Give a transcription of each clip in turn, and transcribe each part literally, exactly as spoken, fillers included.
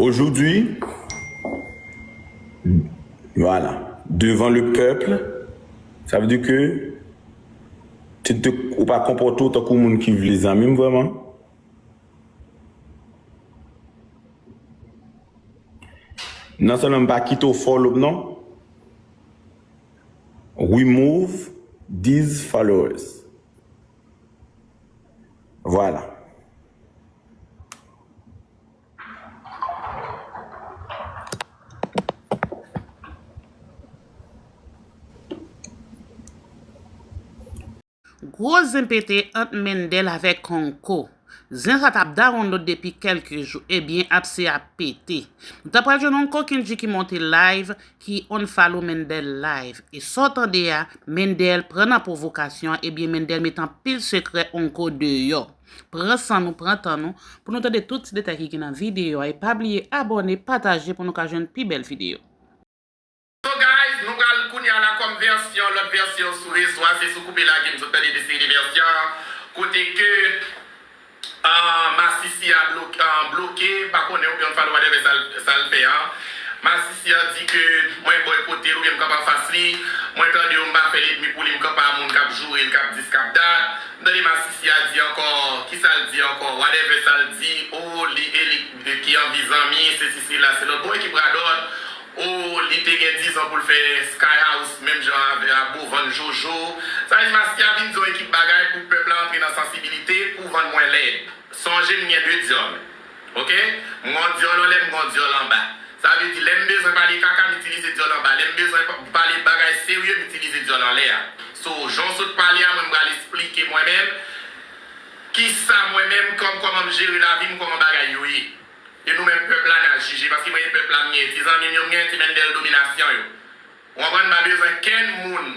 Aujourd'hui, voilà, devant le peuple, ça veut dire que tu te, ou pa konpòte w tankou moun ki vle zanmi m vrèman. Non sèlman m pa kite w follow m non. Remove these followers. Voilà. Gwo zen pete ant Mendel avèk Onko. Zen sa t ap dawonlod depi kèlke jou, ebyen apse ap pete. Nou ta pral jwenn yon kokenn ji ki monte live, ki unfollow Mendel live. E sa w tande a, Mendel pran nan pwovokasyon an, ebyen Mendel met anpil sekrè Onko deyò. Pran san nou, pran tan nou, pou nou tande tout ti detay ki gen nan videyo a, e pa bliye abòne, pataje pou nou ka jwenn pi bèl videyo. So guys, nou pral kounye a la kòm vèsyon, lòt vèsyon sou rezo a, se sou Koupe Lage m sot tande de seri de vèsyon, kote ke Masisi a bloke, pa konnen oubyen unfollow whatever sa l fè an. Masisi a di ke mwen bòykote l oubyen m kanpe anfas li. Mwen tande yo m pa fè lènmi pou li, m kanpe a moun k ap joure l, k ap dis, k ap dat. M tande Masisi a di ankò, kisa l di ankò, whatever sa l di, o li e li ki anvi zanmi, sesi sela, se lòt bò ekip radòt. O li te gen dizan pou l fè Sky House menm jan avè a Bovan, Jojo. Sa vle di Masisi a vin di yon ekip bagay pou pèp la antre nan sansibilite pou vann mwen lèd. Sonje m gen de dyòl. Oke? M gen yon dyòl anlè, m gen yon dyòl anba. Sa vle di lè m bezwen pale kaka, m itilize dyòl anba. Lè m bezwen pale bagay serye, m itilize dyòl anlè a. So, jan w sot pale a, mwen m pral esplike mwen menm kisa mwen menm, kòm, kòman m jere lavi m, kòman bagay yo ye. E nou menm pèp la n a jije, paske mwen e pèp la m gen, ti zanmi m yo m gen, ti Mendel dominasyon yo. Ou konprann, m pa bezwen kenn moun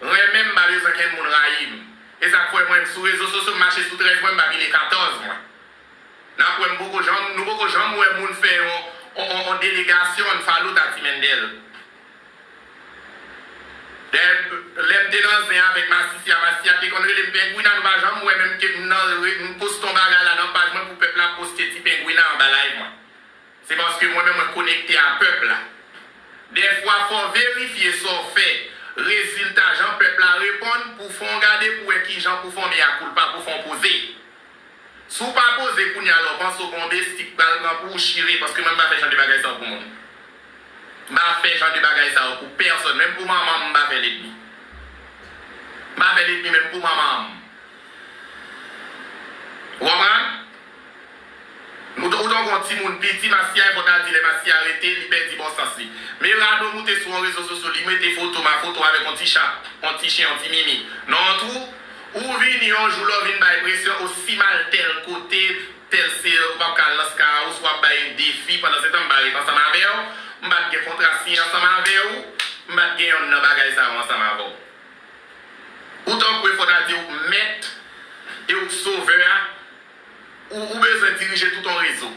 renmen m, m pa bezwen kenn moun rayi m. E sa k fè mwen sou rezo sosyo, m mache sou trèz mwen, m pa pile katòz mwen. N ap wè m poko janm, nou poko janm wè moun fè yon, yon, yon, yon delegasyon unfollow ta ti Mendel. Dayè, lè m te nan zen avèk Masisi a, Masisi a te konn rele m Pengwina, nou pa janm wè menm ke m nan, m poste yon bagay la nan paj mwen pou pèp la poste ti Pengwina anba live mwen. Se paske mwen menm mwen konekte a pèp la. Dèfwa fò w verifye sa w fè, rezilta jan pèp la reponn pou fè yon gade pou wè kijan pou fè yon mea culpa, pou fè yon poze. Si w pa poze kounye a la w panse w gen yon besti k pral pran pou w chire, paske mwen m pa fè jan de bagay sa yo pou moun. M pa fè jan de bagay sa yo pou pèsòn, menm pou manman m m pa fè lènmi. M pa fè lènmi menm pou manman m. Ou konprann? Ou t, ou t ankò yon timoun piti, Masisi a, e fò w ta di lè Masisi a rete, li pèdi bon sans li. Men Rado moute sou yon rezo sosyo, li mete foto m a foto avèk yon ti chat, yon ti chen, yon ti mimi. Nan yon twou, ou vini yon jou lè w vin bay presyon, ou si m al tèl kote, tèl se, ou p ap ka al nan Sky House, w ap bay defi, pandan se tan m pa ret ansanm avè w, m pa t gen kontra siyen ansanm avè w, m pa t gen yonn nan bagay sa yo ansanm avè w. Ou tankou e fò ta di ou k mèt e ou k sovè a, ou, ou bezwen dirije tout on rezo.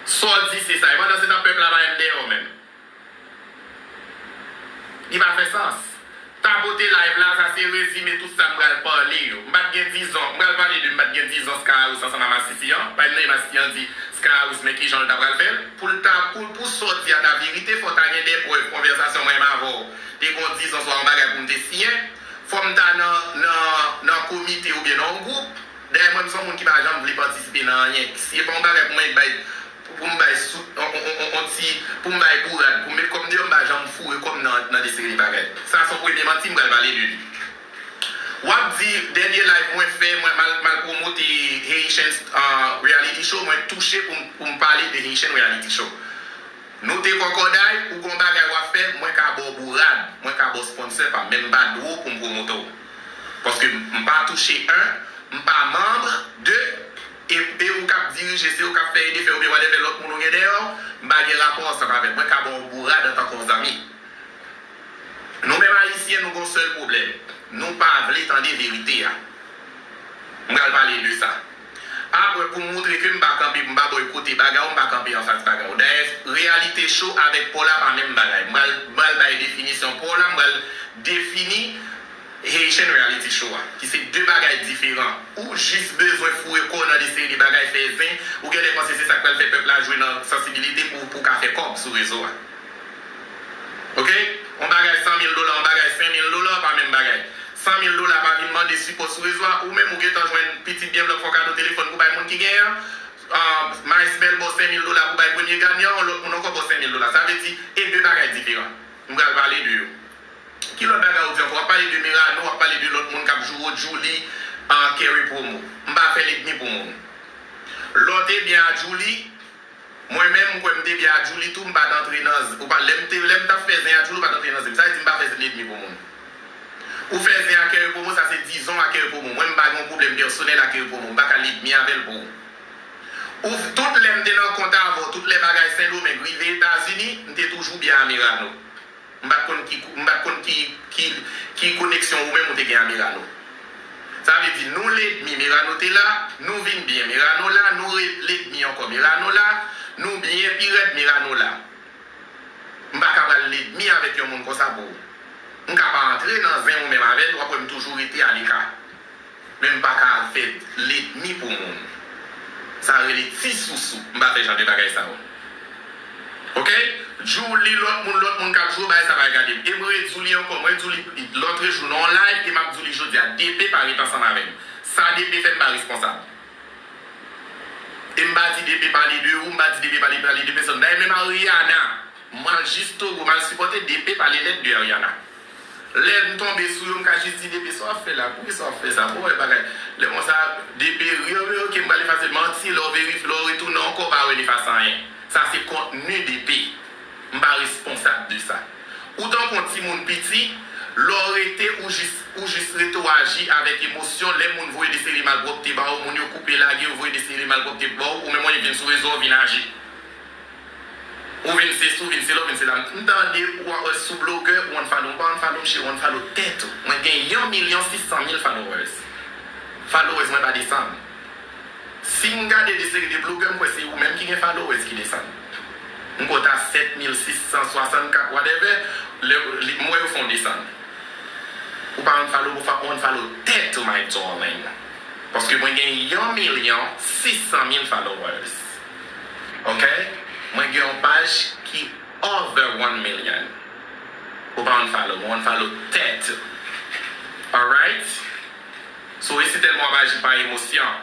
Sa w di se sa. E pandan se tan pèp la pa menm dèyè w menm. Li pa fè sans. Tapote live la, sa se rezime tout sa m pral pale yo. M pa t gen dizon, m pral pale de m pa t gen dizon Sky House ansanm a Masisi an. Pa t gen Masisi an di Sky House men kijan l ta pral fè l. Pou l ta, pou, pou sa w di a ta verite, fò w ta gen de prèv konvèsasyon mwen menm avè w te gen yon dizon swa yon bagay pou m te siyen. Fò m ta nan, nan, nan komite oubyen nan yon gwoup. Dayè mwen m se yon moun ki pa janm vle patisipe nan anyen. Si se pa yon bagay pou mwen bay, pou, pou m bay sou, on, on, on, on, on ti, pou m bay bourad, pou m met kò m deyò, m pa janm foure kò m nan, nan de seri de bagay. Sa se yon premye manti m pral pale de li. W ap di, dènye live mwen fè, mwen m al, m al pwomote Haitian, uh, reality show, mwen touche pou m, pou m pale de Haitian reality show. Nou te kòkòday, ou gon bagay w ap fè, mwen ka ba w bourad, mwen ka ba w sponsor pa m, men m pa dwe w pou m pwomote w. Paske m pa touche, en, m pa manm, de, e, e ou k ap dirije, se ou k ap fè e defè oubyen whatever lòt moun ou gen dèyè w, m pa gen rapò ansanm avè w. Mwen ka ba w bourad antanke yon zanmi. Nou menm Ayisyen, nou gon sèl pwoblèm. Nou pa vle tande verite a. M pral pale de sa. Apre, pou m moutre ke m pa kanpe, m pa bòykote bagay ou, m pa kanpe anfas bagay ou. Dayè, reality show avèk Paula pa menm bagay. M pral, m pral bay definisyon Paula, m pral defini Haitian reality show a, ki se de bagay diferan. diferan. Ou jis bezwen foure kò w nan de seri de bagay, fè zen, ou genlè panse se sa k pral fè pèp la jwe nan sansibilite pou, pou w ka fè kòb sou rezo a. Oke? Yon bagay san mil dola, yon bagay senk mil dola, pa menm bagay. San mil dola pa vin mande sipò sou rezo a, ou menm ou gentan jwenn pitit byen blan k fè w kado telefòn pou bay moun ki genyen an. Ah, Maes Bèl ba w senk mil dola pou bay premye ganyan, yon lòt moun ankò ba w senk mil dola. Sa vle di, e de bagay diferan. M pral pale de yo. Ki lòt bagay ou di ankò? W ap pale de Merano, w ap pale de lòt moun k ap joure Djouly, ah, Kerry Promo. M pa fè lènmi pou moun. Lè w te byen a Djouly, mwen menm, m kwè m te byen a Djouly tou, m pa t antre nan z-, ou pa, lè m te, lè m t ap fè zen a Djouly, ou pa t antre nan zen m. Sa vle di m pa fè lènmi pou moun. Ou fè zen a Kerry Promo, sa se dizon a Kerry Promo. Mwen, m pa gen yon pwoblèm pèsonèl a Kerry Promo. M pa ka lènmi avè l pou ou. Ou, tout lè m te nan kont avè w, tout lè bagay Sendomeng rive Etazini, m te toujou byen a Merano. M pa t konn ki, m pa t konn ki, ki, ki koneksyon ou menm ou te gen a Merano. Sa vle di, nou lènmi, Merano te la, nou vin byen, Merano la, nou re-, lènmi ankò, Merano la, nou byen pi rèd, Merano la. M pa ka pral lènmi avèk yon moun konsa pou ou. M ka pa antre nan zen ou menm avè l, w ap wè m toujou rete aleka. Men m pa ka fè lènmi pou moun. Sa rele ti sousou. M pa fè jan de bagay sa yo. Oke? Djouly, lòt moun, lòt moun k ap jwe, bagay sa pa regade m. E m redi w li ankò, m redi w li lòtrejou nan yon live, e m ap di w li jodi a. D P pa ret ansanm avè m. Sa D P fè, m pa responsab. E m pa di D P pale de ou, m pa di D P pale, pale de pèsonn. Dayè, menm a Rihanna, m al jis Togo, m al sipòte, D P pale lèd de Ariana. Lè m tonbe sou yo, m ka jis di D P, "Sa w ap fè la? Poukisa w ap fè sa?" Bon, wè bagay. Lè konsa, D P ri, "Anben, oke, m pral efase." Manti, lè w verifye, lè w retounen ankò, w pa wè n efase anyen. Sa se kontni D P. M pa responsab de sa. Ou tankou yon timoun piti, lè w rete, ou jis, ou jis rete, w aji avèk emosyon. Lè moun voye de seri malpwòpte ba ou, moun yo koupe lage, yo voye de seri malpwòpte ba ou, ou menm ou vin sou rezo, ou vin aji. Ou vin sesi, ou vin sela, ou vin sela. M tande ou, ou sou blogè, ou unfollow m, ou pa unfollow m, cheri, ou unfollow tèt ou. Mwen gen yon milyon sis san mil followers. Followers mwen pa desann. Si m gade de seri de blogè, m kwè se ou menm ki gen followers ki desann. M kwè w t a sèt mil sis san swasannkat, whatever, lè, li, m wè yo fè w desann. Ou pa unfollow, ou pa unfollow tèt ou, my darling. Paske mwen gen yon milyon sis san mil followers. Ok? Mwen gen yon paj ki over one million. Ou pa unfollow, ou unfollow tèt ou. Alright? So, e si tèlman w ap aji pa emosyon,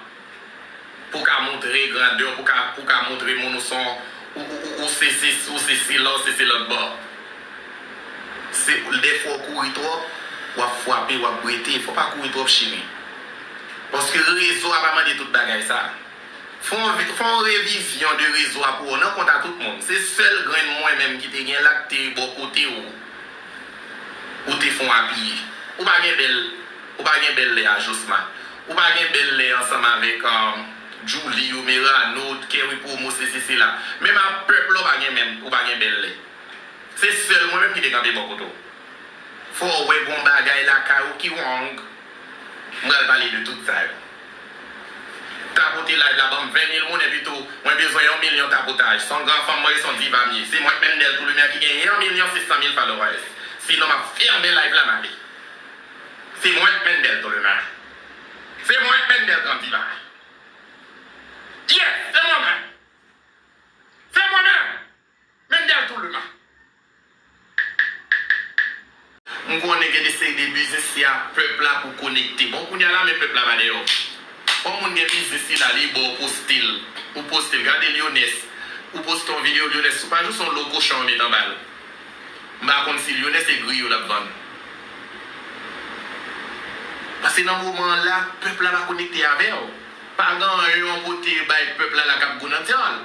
pou w ka montre grandè w, pou w ka, pou w ka montre moun ou se yon, ou, ou, ou, ou se, se, ou se sila, ou se, se lòt bò. Se, dèfwa w kouri twòp, w ap frape, w ap brete. Fò w pa kouri twòp, cheri. Paske rezo a pa mande tout bagay sa. Fè yon vi-, fè yon revizyon de rezo a pou w nan kont a tout moun. Se sèl grenn mwen menm ki te gen la k te bò kote w. Ou te fè yon apiye. Ou pa gen bèl, ou pa gen bèl lè a Josma. Ou pa gen bèl lè ansanm avèk, um, Djouly, Omerano, Kerry Promo, sesi, sela. Menm a pèp la, ou pa gen menm, ou pa gen bèl lè. Se sèl mwen menm ki te kanpe bò kote w. Fò w wè gon bagay lakay ou ki wrong. M pral pale de tout sa yo. Tapote live la, ban m ven mil moun, epi tou, mwen bezwen yon milyon tapotaj. Se yon gran fanm mwen ye, se yon diva m ye. Se mwen Mendel Toulumè ki gen yon milyon sis san mil followers. Sinon, m ap fèmen live la, m ale. Se mwen Mendel Toulumè. Se mwen Mendel Gran Diva. Yes, se mwen menm. Se mwen menm. Mendel Toulumè. M konnen gen de seri de biznis se a pèp la pou konekte. Bon, kounye a la, men pèp la pa dèyè w. Yon moun gen biznis li la, li ba w poste l. Ou poste l. Gade Lyonès. Ou poste yon videyo Lyonès sou paj ou, se yon lo kochon yo met anba l. M pa konn si Lyonès se griyo l ap vann. Paske nan moman an la, pèp la pa konekte avè w. Pa gen anyen w pote bay pèp la la k ap gou nan dyòl.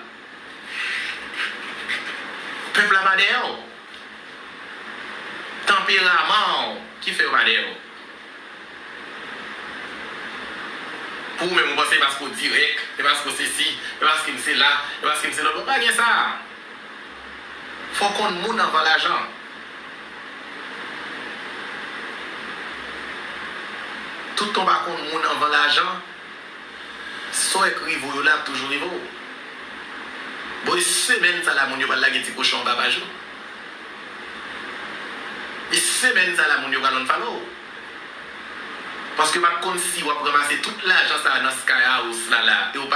Pèp la pa dèyè w. Tanperaman w ki fè yo pa dèyè w. Pou ou menm, ou panse e paske w dirèk, e paske w sesi, e paske m sela, e paske m sela. Bon, pa gen sa. Fò w konn moun anvan lajan. Toutan w pa konn moun anvan lajan, sa w wè k rive w yo la ap toujou rive w. Bon, e semèn sa la, moun yo pral lage ti kochon anba paj ou. E semèn sa la, moun yo pral unfollow w. Paske m ap konn si w ap ranmase tout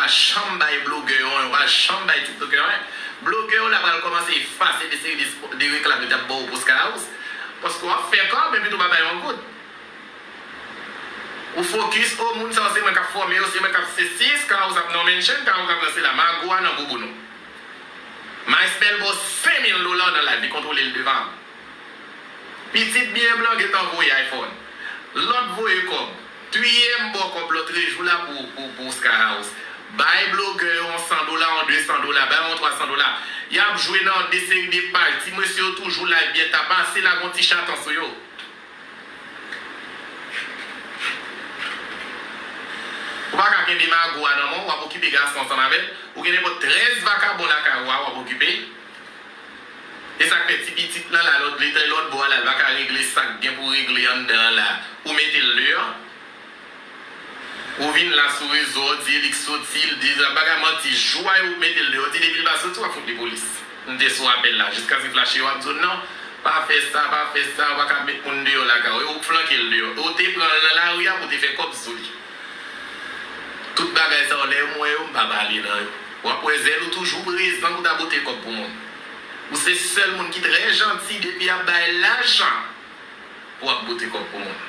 janm bay blogè yo anyen, ou pa janm bay tiktokè yo anyen. Blogè yo la pral kòmanse efase de seri de, de reklam yo t ap ba w pou Sky House. Paske w ap fè kòb epi tou pa bay yon goud. Ou fokis, o, moun sa yo se mwen k ap fòme yo, se mwen k ap se si, Sky House ap nan mention, Sky House ap nan sela, mago a nan bouboun ou. Maes Bèl ba w senk mil dola nan live, li kontwole l devan. Pitit byen blan gentan voye iPhone. Lòt voye kòb. Twiyè m ba w kòb lòtrejou la pou, pou, pou Sky House. Bay blogè yo yon san dola, yon de san dola, bay yon twa san dola. Y ap jwe nan de seri de paj. Ti mesye yo toujou live byen tapa, se la gon ti chatan sou yo. Ou pa ka kenbe mago a nan men w, w ap okipe gason ansanm avè l. Ou gen nenpòt trèz vakabon lakay ou a, w ap okipe. E sa k fè ti pitit lan la, lòt, li te lòt bò a la, l pa ka regle sa k gen pou regle anndan an la. Ou mete l deyò. Ou vin la sou rezo, w di e li k soti, l di bagay manti, jou a ou mete l deyò, w di depi l pa soti, w ap fout li polis. M te sou apèl la, jiskaske flache yo ap di w non, pa fè sa, pa fè sa, w pa ka met moun deyò lakay ou, e ou k flanke l deyò. E w te pran l nan lari a pou w te fè kòb sou li. Tout bagay sa yo, lè m wè yo, m pa pale nan yo. W ap wè Zèl ou toujou prezan pou ta bote kòb pou moun. Ou se sèl moun ki trè janti depi y ap bay lajan pou w ap bote kòb pou moun.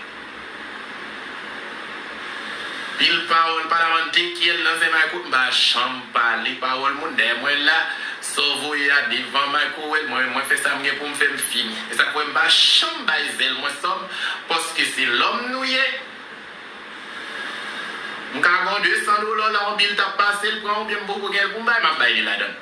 Pil pawòl, palamante kyèl nan zen Mayko, m pa janm pale pawòl moun dèyè mwen la. Sa w voye a devan Mayko wè l, mwen, mwen fè sa m gen pou m fè, m fini. E sa k fè m pa janm bay Zèl mwen sòm, paske se lòm nou ye. M ka gen yon de san dola la, yon bil t ap pase, l pran oubyen m poko gen l pou m bay, m ap bay li ladan l.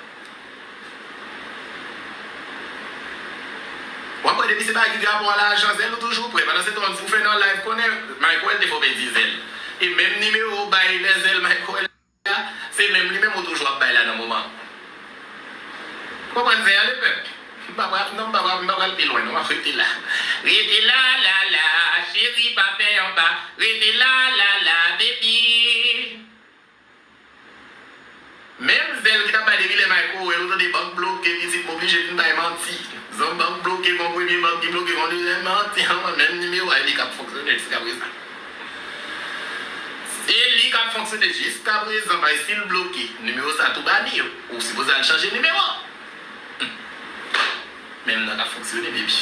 W ap wè depi se bagay ki gen rapò a lajan, Zèl ou toujou prè. Pandan se tan w di w fè nan live konnen Mayko wè l te fè w pèdi Zèl. E menm nimewo w bay lè Zèl Mayko wè l la, se menm li menm ou toujou ap bay la nan moman. Konprann Zèl lepèp. M pa pral, non, m pa pral, m pa pral pi lwen, non, m ap rete la. Rete la, la, la, cheri, pa fè anba. Rete la, la, la, baby. Menm Zèl ki t ap bay depi lè Mayko wè l, ou tande bank bloke, pitit m oblije vin bay manti. Zan bank bloke, gon premye bank ki bloke, gon dezyèm manti. An, mwen menm nimewo a, e li k ap fonksyone jiskaprezan. Se li k ap fonksyone jiskaprezan, bay si l bloke, nimewo sa tou ba li, ou sipoze al chanje nimewo. Menm nan k ap fonksyone, baby.